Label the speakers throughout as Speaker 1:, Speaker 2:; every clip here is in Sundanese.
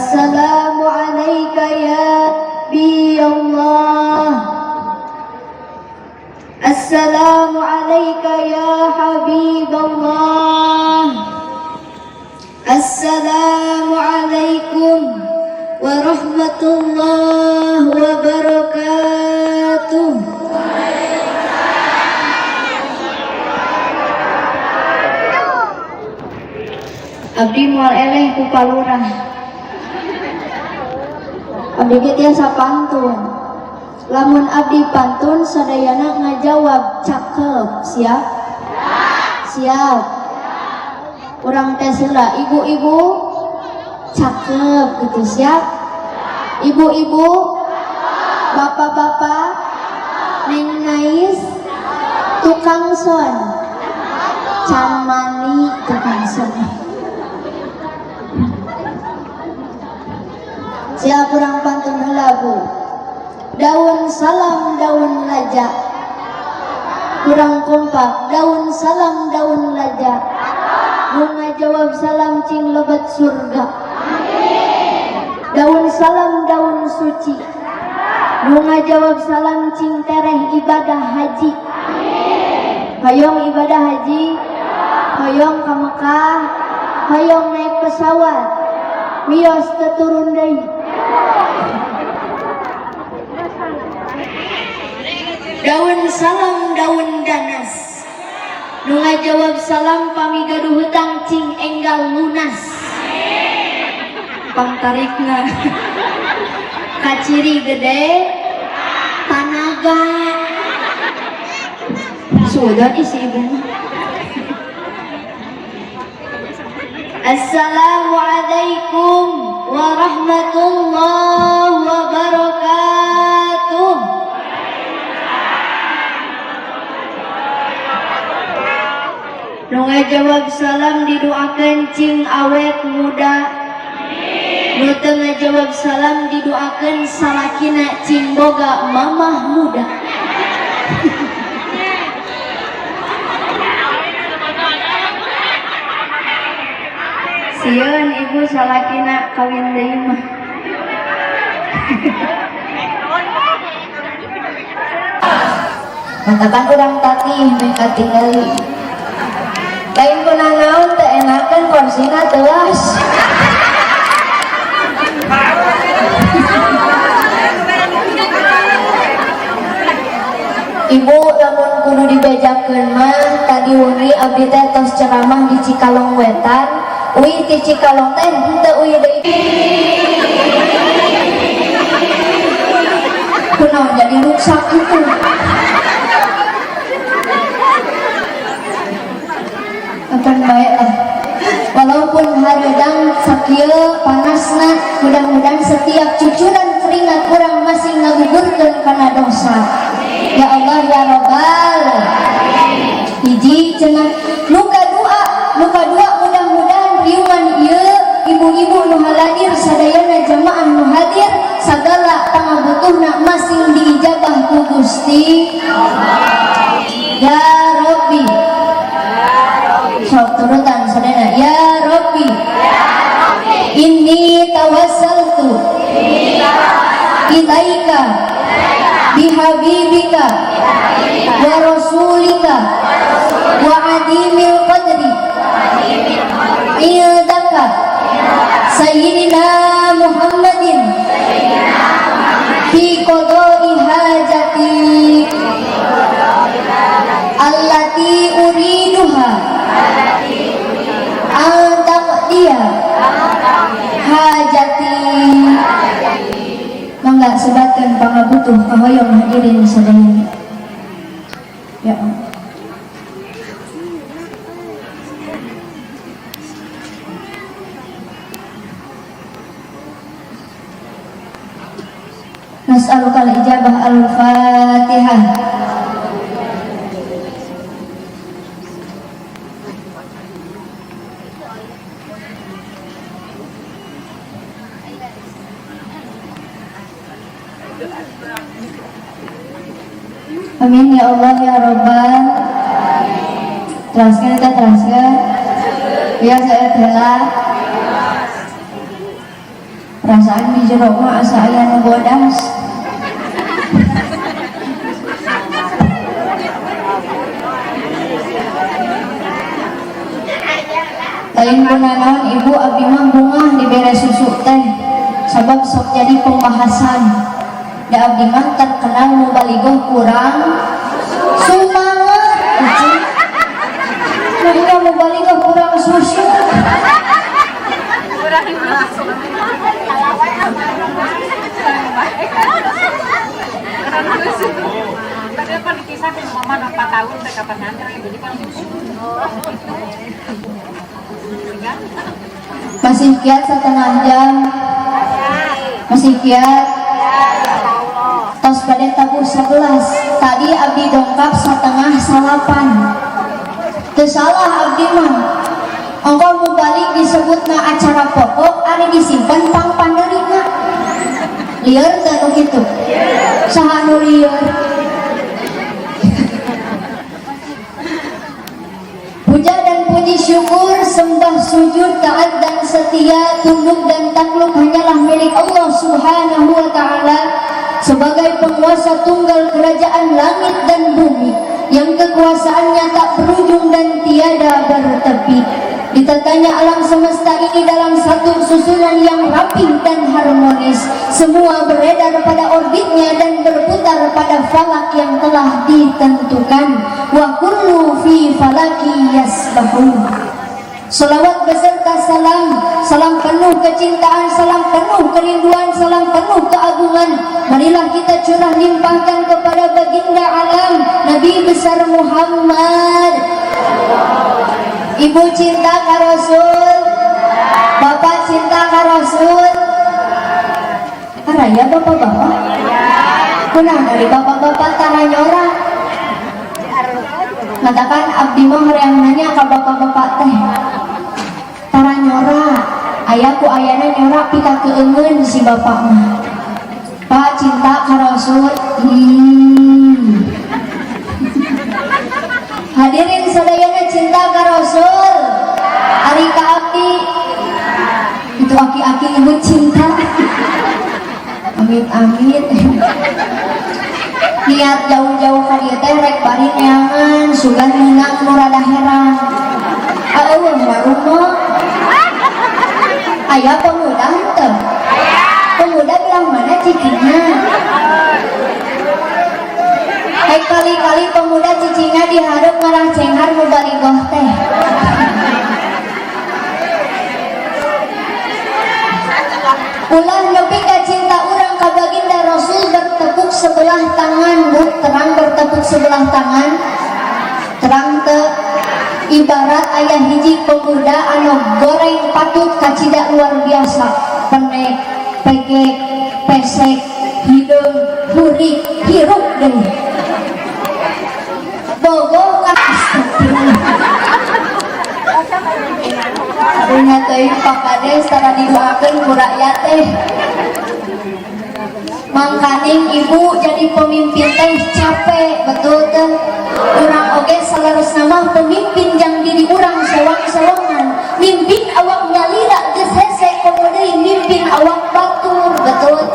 Speaker 1: Assalamu alayka ya Nabi Allah. Assalamu alayka ya Habib Allah. Assalamu alaikum warahmatullahi wabarakatuh. Abdi moal eleh ku palurah. Abdi ge tiasa pantun. Lamun abdi pantun, sadayana ngajawab cakep. Siap? Siap. Urang tes heula, ibu-ibu cakep gitu, siap? Ibu-ibu, bapak-bapak, Neng Nais, tukang son, can mani tukang son. Siap, urang pantun heula, Bu. Daun salam daun laja. Kurang kompak. Daun salam daun laja. Nu ngajawab salam cing lebet surga. Daun salam daun suci. Nu ngajawab salam cing tereh ibadah haji. Hoyong ibadah haji? Hoyong ka Mekah? Hoyong naik pesawat? Wios teu turun deui. Daun salam daun danas. Nu ngajawab salam pami gaduh hutang cing enggal lunas. Pangtarikna. Kaciri gede tanaga. Sudah isi ibu. Assalamualaikum warahmatullahi wabarakatuh. Nu ngajawab salam didoakan cing awet muda. Nu teu ngajawab salam didoakan salakina cing boga mamah muda. Sieun ibu salakina kawin deui mah. Matakan urang tatih meh katingali. Lain kunanaon, teu enakeun korsina teuas. Ibu, lamun kudu dibejakeun mah, tadi wengi abdi teh tos ceramah di Cikalong Wetan, uih ti Cikalong teh henteu uih deui. Kunaon jadi rusak itu? Akan baik lah. Walaupun hareudang sakieu panasna, mudah-mudahan setiap cucuran keringat urang masih ngagugurkeun kana dosa. Ya Allah ya Robbal. Hiji cenah. Nu kadua, nu kadua, mudah-mudahan riungan ieu ibu-ibu nu haladir sadayana, jamaah nu hadir, sagala pangabutuhna masing diijabah ku Gusti. Ya Rabbi. Sok turutan sadayana. Ya Rabbi. Inni tawassaltu ilaika bihabibika wa rasulika wa adimil qadri indaka sayyidina Muhammadin fi qada'i hajati allati uriduha an taqdiya hajati. Mangga sebatkeun pangabutuh kahoyong hadirin sadayana. Ya Allah. Nas'aluka al-ijabah. Al-Fatihah. Amin ya Allah ya Rabbal. Teruskan kita, teruskan. Ya saya adalah. Perasaan di jero mah asa aya nu bodas. Lain kunanaon ibu, abdi mah bungah dibere susu teh, sabab sok jadi pembahasan. Da abdi mah terkenal mubalighah kurang sumanget. Nah, mubalighah kurang susu.
Speaker 2: Kurang susu. Kurang susu. Tapi kan dikisah ke mama 4 tahun teh kapan pesantren, jadi kan susu.
Speaker 1: Masih kiat setengah jam. Masih kiat. Tos pada tabuh 11. Tadi abdi dongkap 8.30. Teu salah abdi mah. Ongkoh mubalig disebutna acara pokok, ari disimpan pang panderina. Lieur teu nu kitu? Saha nu lieur? Puja dan puji syukur, sembah sujud, taat dan setia, tunduk dan takluk hanyalah milik Allah Subhanahu wa Ta'ala sebagai penguasa tunggal kerajaan langit dan bumi yang kekuasaannya tak berujung dan tiada bertepi. Ditatanya alam semesta ini dalam satu susunan yang rapi dan harmonis. Semua beredar pada orbitnya dan berputar pada falak yang telah ditentukan. Wa kullu fi falaki yasbahun. Salawat beserta salam, salam penuh kecintaan, salam penuh kerinduan, salam penuh keagungan. Marilah kita curah limpahkan kepada baginda alam Nabi besar Muhammad. Ibu cinta ka Rasul, bapak cinta ka Rasul. Araya bapak-bapak? Kunaon dari bapak-bapak tara nyora? Katakan abdi mah hoream nanya ka bapak-bapak teh. Tara nyora, aya ku ayana nyora pika keungeun si bapak mah. Pak cinta ka Rasul. Hadirin sadayana cinta ka Rasul. Ari ka abdi itu aki-aki nyebut cinta. Amit amit. Niat jauh-jauh ka dieu teh rek bari neangan sugan meunang nu rada herang. Eueuh warung mah. Aya pemuda henteu? Pemuda belah mana cicingna? Hei kali-kali pemuda cicingna dihareup ngarah cenghar mubalighah teh. Ulah nepi ka cinta urang ka baginda Rasul bertepuk sebelah tangan, bu, terang bertepuk sebelah tangan. Terang teu? Ibarat aya hiji pemuda anu goreng patut kacida luar biasa, penek, pegek, pesek, hideung, hurik, hirup deui. Bogoh ka astagfirullah. Karunya teuing Pak Kades tara didoakeun ku rakyat teh. Mangkaning ibu jadi pemimpin teh capek, betul teh? Urang oge saleresna mah pemimpin jang diri urang sewang-sewangan. Mimpin awak nyalira geus hese komo deui mimpin awak batur, betul?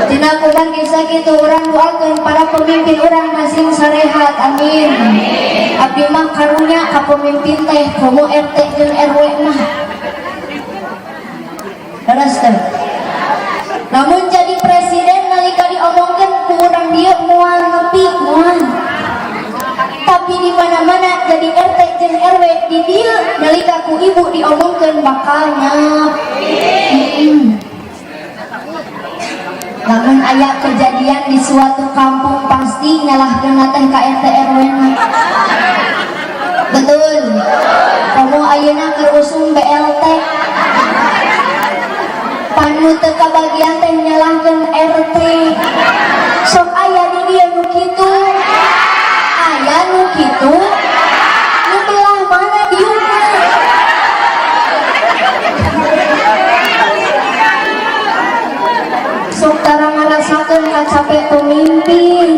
Speaker 1: Tina kuman kisah kitu urang doakeun para pemimpin urang masing sarehat, amin. Abdi mah karunya ka pemimpin teh komo RT jeung RW mah. Leres teh? Namun jadi presiden nalika diomongkeun ku urang dieu moal nepi moal. Tapi di mana-mana jadi RT jeung RW di dieu nalika ku ibu diomongkeun bakal nyap. Lamun aya kejadian di suatu kampung pasti nyalahkeun teh ka RT RW na. Betul. Komo ayeuna keur usum BLT. Panu teu kabagian teh nyalahkeun RT. Sok aya di dieu nu kitu. Aya nu kitu. Nu belah mana diukna? Sok tara ngarasakeun kacape pemimpin.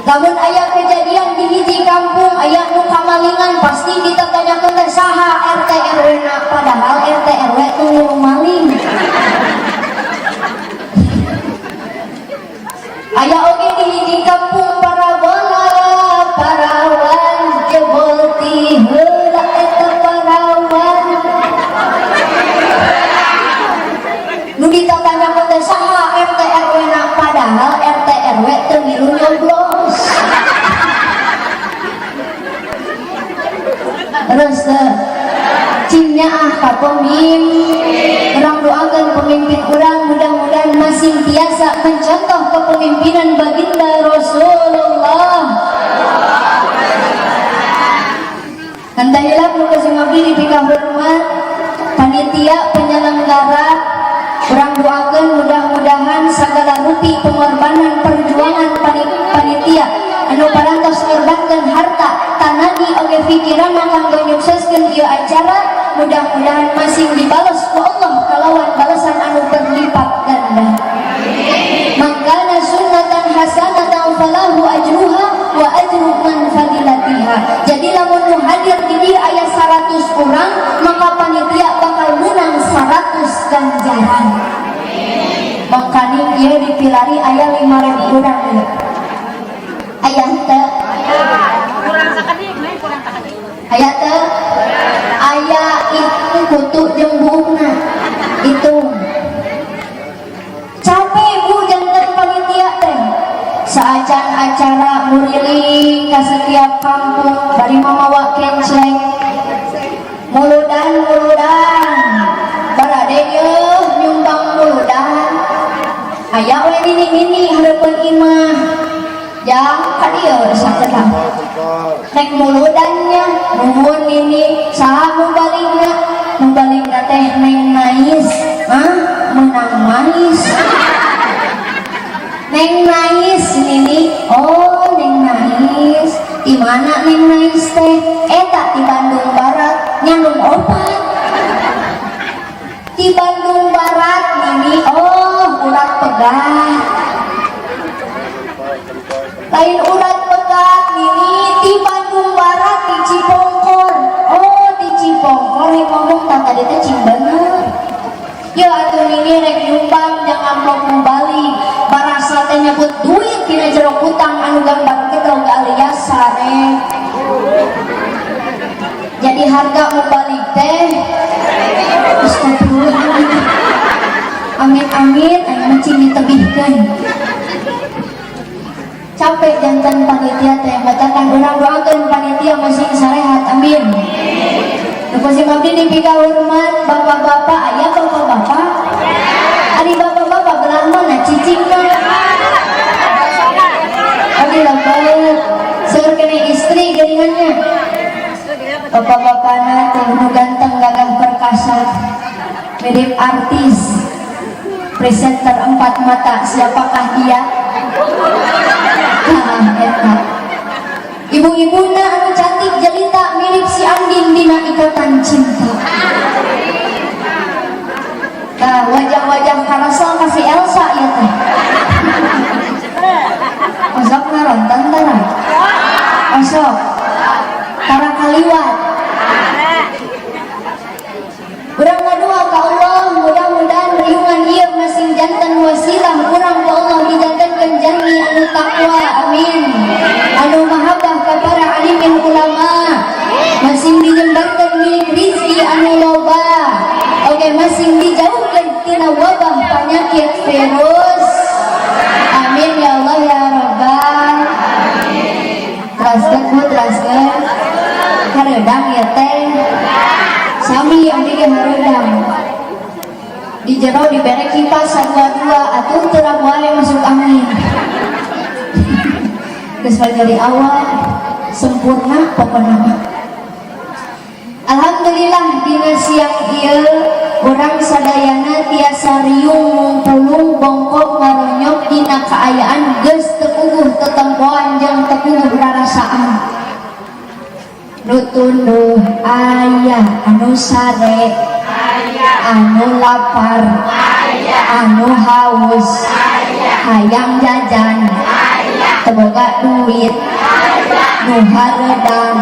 Speaker 1: Lamun aya kejadian di hiji kampung aya nu kamalingan pasti ditatanyakeun teh saha RT RW na, padahal RT RW teu maling. teu? Cing nyaah ka pemimpin. Urang doakan pemimpin urang mudah-mudahan masing tiasa mencontoh kepemimpinan baginda Rasulullah. Entahilap nu kasih ngabdi dipikahormat panitia penyelenggara, urang doakan mudah-mudahan segala rupi pengorbanan perjuangan panitia anu parantos ngorbankeun harta, tanagi, oge pikiran kanggo nyukseskeun ieu acara, mudah-mudahan masing dibales ku Allah kalawan balasan anu berlipat ganda. Man kana sunnatan hasanatan falahu ajruha wa ajru man fadilatiha. Jadi lamun nu hadir di dieu aya 100 orang, maka panitia bakal menang 100 ganjaran. Makanya ieu dipilari aya 5000 orang ieu. Aya teu?
Speaker 2: Kurang sakedik, Neng, kurang sakedik.
Speaker 1: Aya teu? Aya itu kutu jeung buukna. Itu. Capek, Bu, janten panitia teh. Saacan acara muriling ka setiap kampung bari mamawa kencleng. Muludan, muludan. Barade yeuh nyumbang muludan. Aya we nini-nini hareupeun imah. Jang ka dieu sakedap. Rek muludannya, nuhun nini, saha mubaligna? Mubaligna teh Neng Nais. Hah? Menang mais. Neng Nais nini, oh, Neng Nais. Di mana Neng Nais teh? Eta di Bandung Barat, nyandung opat. Di Bandung Barat nini, oh, urat pegat. Lain urat pegat nini, di Bandung Barat di Cipongkor. Oh, di Cipongkor, yang ngomong tak tadi teh cing bener. Ya atuh nini rek nyumbang jang amplop mubalig. Barasa teh nyebut duit dina jero kutang anu gambar gedog alias sare. Jadi harga mubalig teh, astagfirullah. Amin amin, aya mah cing ditebihkeun. Capek janten panitia teh, matakan urang doakeun panitia masing sarehat, amin. Nu sim abdi dipikahormat bapak-bapak, aya bapak-bapak? Ari bapak-bapak belah mana cicingna? Abdi lebet. Seueur keneh istri geuningannya. Bapak-bapakna teh nu ganteng gagah perkasa, mirip artis presenter empat mata, siapakah dia? Nah, eta. Ibu-ibuna anu cantik jelita mirip si Andin dina Ikatan Cinta. Nah, wajah-wajah karasel kasih Elsa ya teh. Osok naronton tara? Osok. Tara kaliwat. Urang ngadua ka Allah, mudah-mudahan riungan ieu masing janten wasilah urang ku Allah dijantenkeun jalmi anu takwa, amin. Anu mahabbah ka para alimin ulama, masing dijembarkeun milik rizki anu loba. Oke, masing dijauhkeun tina wabah penyakit virus. Amin ya Allah ya Rabbal. Teraskeun, Bu, teraskeun. Hareudang ya teh. Sami abdi ge hareudang. Di jero dibere kipas sadua-dua atuh teu wae masuk angin. Geus dari awal sempurna pokona mah. Alhamdulillah, dina siang ieu urang sadayana tiasa riung ngumpulung bongkok ngaronyok dina kaayaan geus teu puguh tetempoan jeung teu puguh rarasaan. Nu tunduh aya, anu sare anu lapar anu haus, hayang jajan teu boga duit, nu hareudang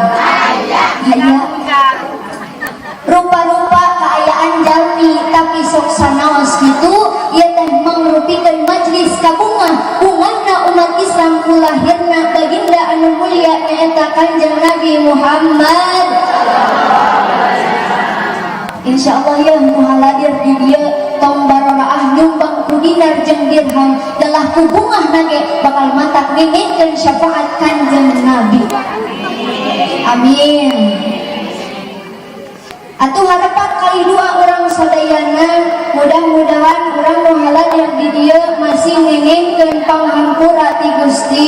Speaker 1: aya, rupa-rupa kaayaan jalmi, tapi sok sanaos kitu ieu teh mangrupikeun majlis kabungah bungahna umat Islam ku lahirna baginda anu mulia nyaeta Kanjeng Nabi Muhammad. Insyaallah ya nu haladir di dieu tong baroraah nyumbang ku dinar jeung dirham, dalah ku bungah nage bakal matak ngengingkeun syafaat Kanjeng Nabi, amin. Atuh harapan kali dua urang sadayana, mudah-mudahan urang nu hadir di dieu masih ngengingkeun panghampura ti Gusti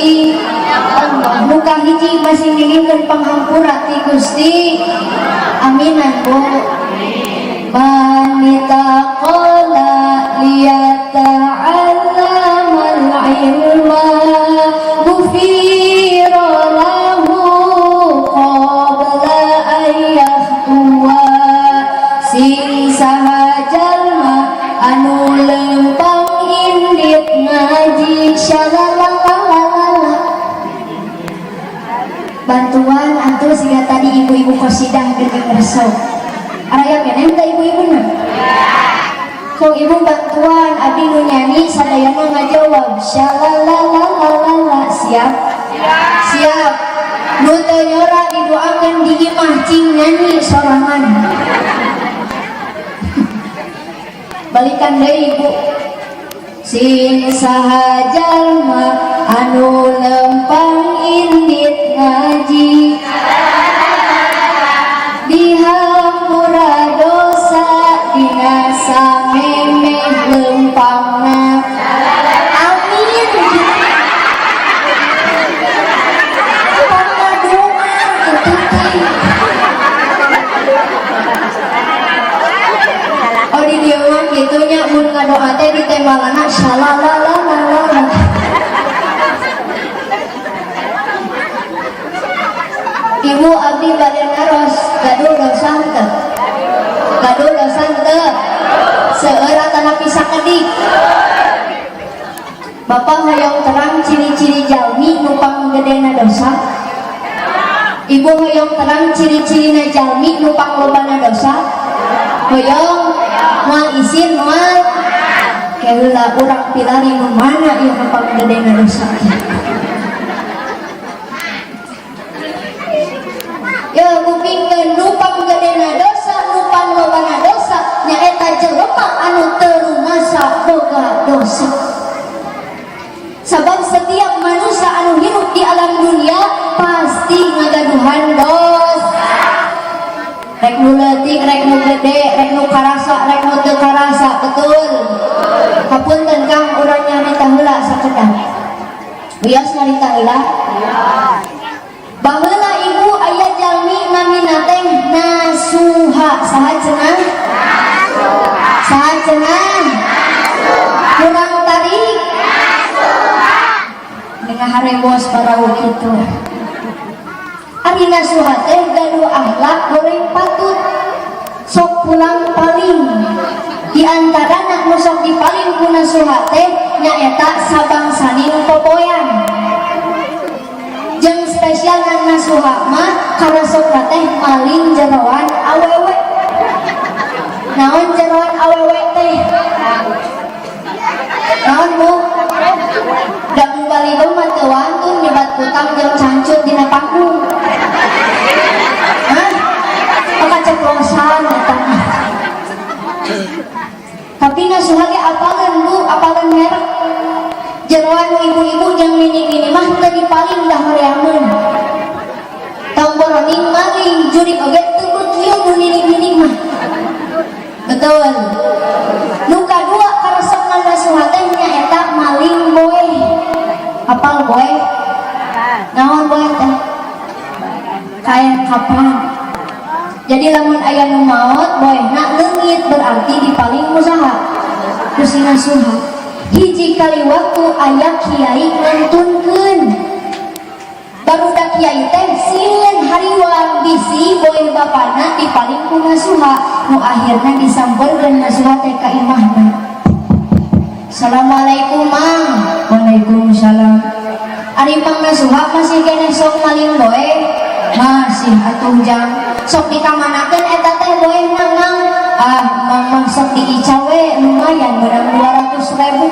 Speaker 1: Allah. Nu kahiji masih ngengingkeun panghampura ti Gusti. Aminan, Bu. Man taqala liyata'allamal ilma ghufira lahu qabla an yakhtuwa. Sing saha jalma anu lempang indit ngaji, syalalalalala. Bantuan atuh, siga tadi ibu-ibu qasidah geuning resep. Araya keneh teh ibu-ibuna? Sok, Ibu, bantuan abdi nu nyanyi, sadayana ngajawab syalalalalala. Siap? Siap. Nu teu nyora didoakeun di imah cing nyanyi sorangan. Balikan deui, Ibu. Sing saha jalma anu lempang indit ngaji, dihampura dosa dina samemeh lempangna. Amin. Pangadoa kitu teh. Oh, di dieu mah kitu nya, mun ngadoa teh ditembalana shalalalalala. Ibu, abdi bade naros, gaduh dosa henteu? Gaduh dosa henteu? Seueur atanapi sakedik? Bapak hoyong terang ciri-ciri jalmi nu panggedena dosa? Ibu hoyong terang ciri-cirina jalmi nu panglobana dosa? Hoyong? Moal isin moal? Keheula urang pilari nu mana ieu nu panggedena dosa. Ya, kupingkeun, nu panggedena dosa, nu panglobana dosa nyaeta jelema anu teu rumasa boga dosa. Sabab setiap manusia anu hirup di alam dunia pasti ngagaduhan dosa. Rek nu leutik, rek nu gede, rek nu karasa, rek nu teu karasa, betul? Hapunten Kang, urang nyarita heula sakedap. Wios nyarita heula? Baheula, Ibu, aya jalmi namina teh Nasuha. Saha cenah? Saha cenah? Kurang tarik? Dengan harebos barau kitu. Ari Nasuha teh gaduh akhlak goreng patut. Sok pulang paling. Di antarana nu sok dipaling ku Nasuha teh nyaeta sabangsaning popoyan. Jeung spesial Nasuha mah karasopna teh maling jeroan awewe. Naon jeroan awewe teh? Naon, Bu? Da mun baligo mah teu wantun nyebat kutang jeung cancut dina panggung. Hah? Kaceplosan eta mah. Tapi Nasuha ge apaleun, Bu, apaleun merek. Jeroan nu ibu-ibu jeung nini-nini mah teu dipaling dah horeameun. Tong boroning maling, jurig oge teu kieu nu nini-nini mah. Betul. Nu kadua karesepna Nasuha teh nyaeta maling boeh. Apal boeh? Naon boeh teh? Kain kapan? Jadi lamun aya nu maot boehna leungit, berarti dipaling ku saha? Ku si Nasuha. Hiji kali waktu aya kiai ngantunkeun. Barudak kiai teh sieun, hariwang bisi boeh bapana dipaling ku Nasuha, nu akhirna disampeurkeun Nasuha teh ka imahna. Assalamualaikum, Mang. Waalaikumsalam. Ari Mang Nasuha masih keneh sok maling boeh? Masih atuh, Jang. Sok dikamanakeun eta teh boehna, Mang? Ah, Mang mah sok diical we, lumayan menang 200 ribu.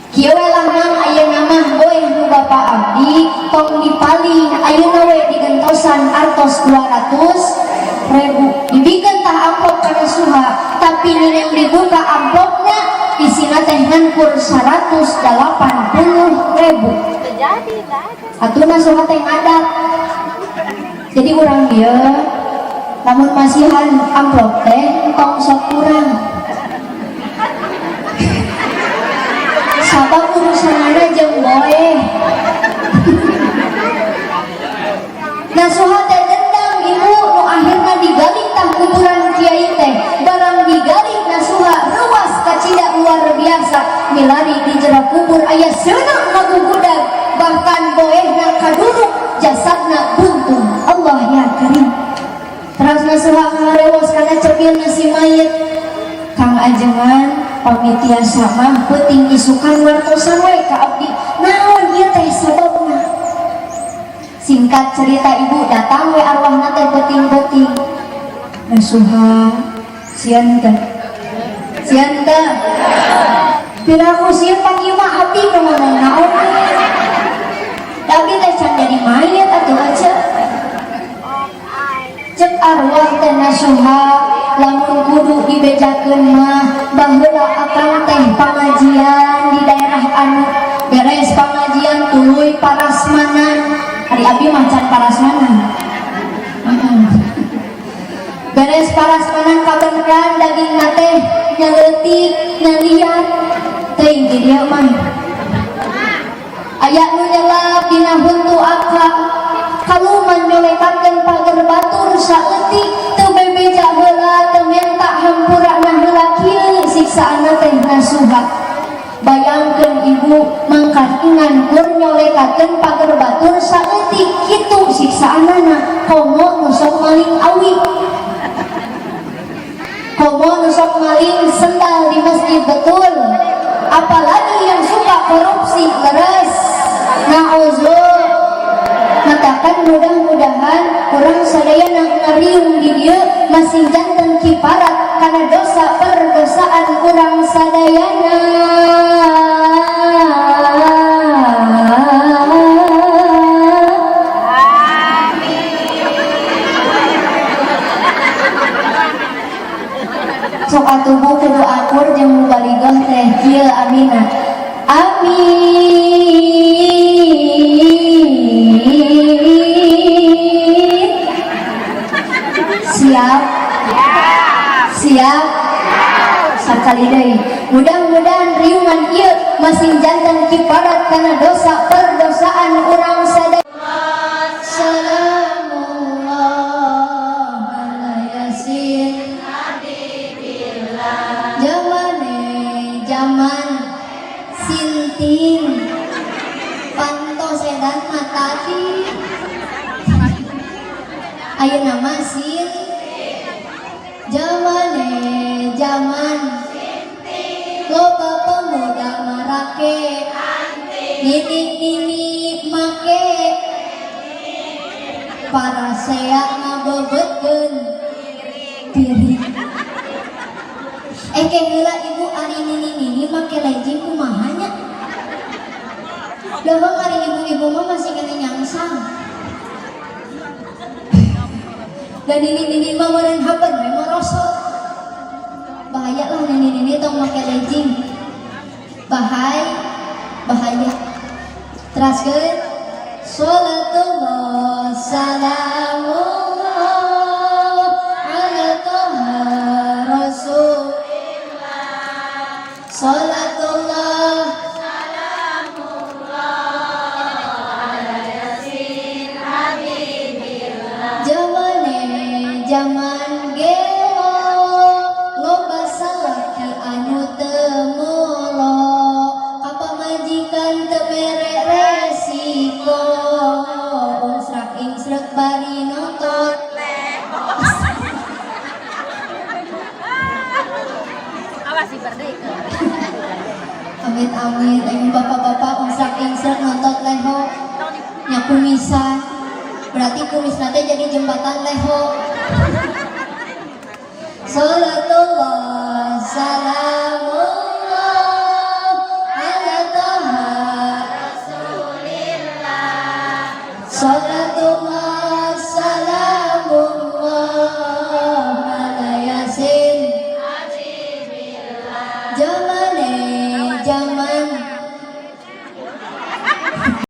Speaker 1: Kieu we lah, Mang, ayeuna mah boeh nu bapa abdi tong dipaling, ayeuna we digentosan artos 200 ribu. Dibikeun tah amplop ka Nasuha, tapi nineng dibuka amplopna isina teh ngan kur 180 ribu.
Speaker 2: Terjadi, nggak ada.
Speaker 1: Atuh Nasuha teh ngadat. Jadi urang dieu Lamun masihan amplop teh tong sok kurang, sabab urusanana jeung boeh. Nasuha teh dendam, Ibu, nu akhirna digali tah kuburan kiai teh. Barang digali, Nasuha ruas kacida luar biasa. Milari di jero kubur aya seuneu ngagugudag, bahkan boehna kaduruk, jasadna buntung. Allah ya Karim. Terus Nasuha ngaharewos kana cepilna si mayit, "Kang Ajengan, pami tiasa mah peuting isukan wartosan we ka abdi, naon ieu teh sababna?" Singkat cerita, Ibu, datang we arwahna teh peuting-peuting. "Nasuha, sieun teh? Sieun teh?" "Piraku sieun, pan ieu mah abdi nu ngomong, naon da abdi teh can jadi mayat atuh aja." Cek arwah teh, "Nasuha, lamun kudu dibejakeun mah, baheula akang teh pangajian di daerah anu, beres pangajian tuluy parasmanan." Ari abi mah can parasmanan. Beres parasmanan kabeneran daging teh nya leutik nya liat. Teuing di dieu mah aya nu nyelap dina huntu akang, kaluman nyolekakeun pager batur saeutik, teu bebeja heula, teu menta hampurana heula. Kieu siksaanna teh, Nasuha." Bayangkeun, Ibu, mangkat ngan kur nyolekakeun pager batur saeutik kitu siksaanana. Komo nu sok maling awi, komo nu sok maling sendal di masjid, betul? Apalagi yang suka korupsi, leres, na'udzubillah. Matakan mudah-mudahan urang sadaya ngariung di dieu masih janten kiparat karena dosa perdosaan urang sadayana. Sok atuh, Bu, kudu akur jeung mubalighah teh kieu. Amina, amin. Siap, siap. Sakali deui, mudah-mudahan riungan ieu masih janten kiparat karena dosa perdosaan urang sadaya. Salamullah ala Yasin. Jamane jaman sinting, pantos edan mah tadi. Ayeuna mah sin jamane jaman loba pemuda marake, nini-nini make parasea ngabebetkeun piring. Eh, ke heula, Ibu, ari nini-nini make legging kumaha nya? Leuheung ari ibu-ibu mah masih kena nyangsang. Dan nini-nini mah meureun haben we merosot. Bahaya lah nini-nini tong make legging. Bahaya, bahaya. Teraskeun. Salatullah salamullah ala Toha Rasul. Salatullah. Jamane jaman gelo, loba salaki anu teu molo, ka pamajikan teu mere resiko, unsrak insrek bari nonton.
Speaker 2: Awas si berdeka.
Speaker 1: Amit amit, ayo bapak-bapak unsrak insrek nonton leho nya kumisan, berarti kumis nanti jadi jembatan leho. Salatullah salamullah ala Toha. Salatullah salamullah ala Yasin. Jamane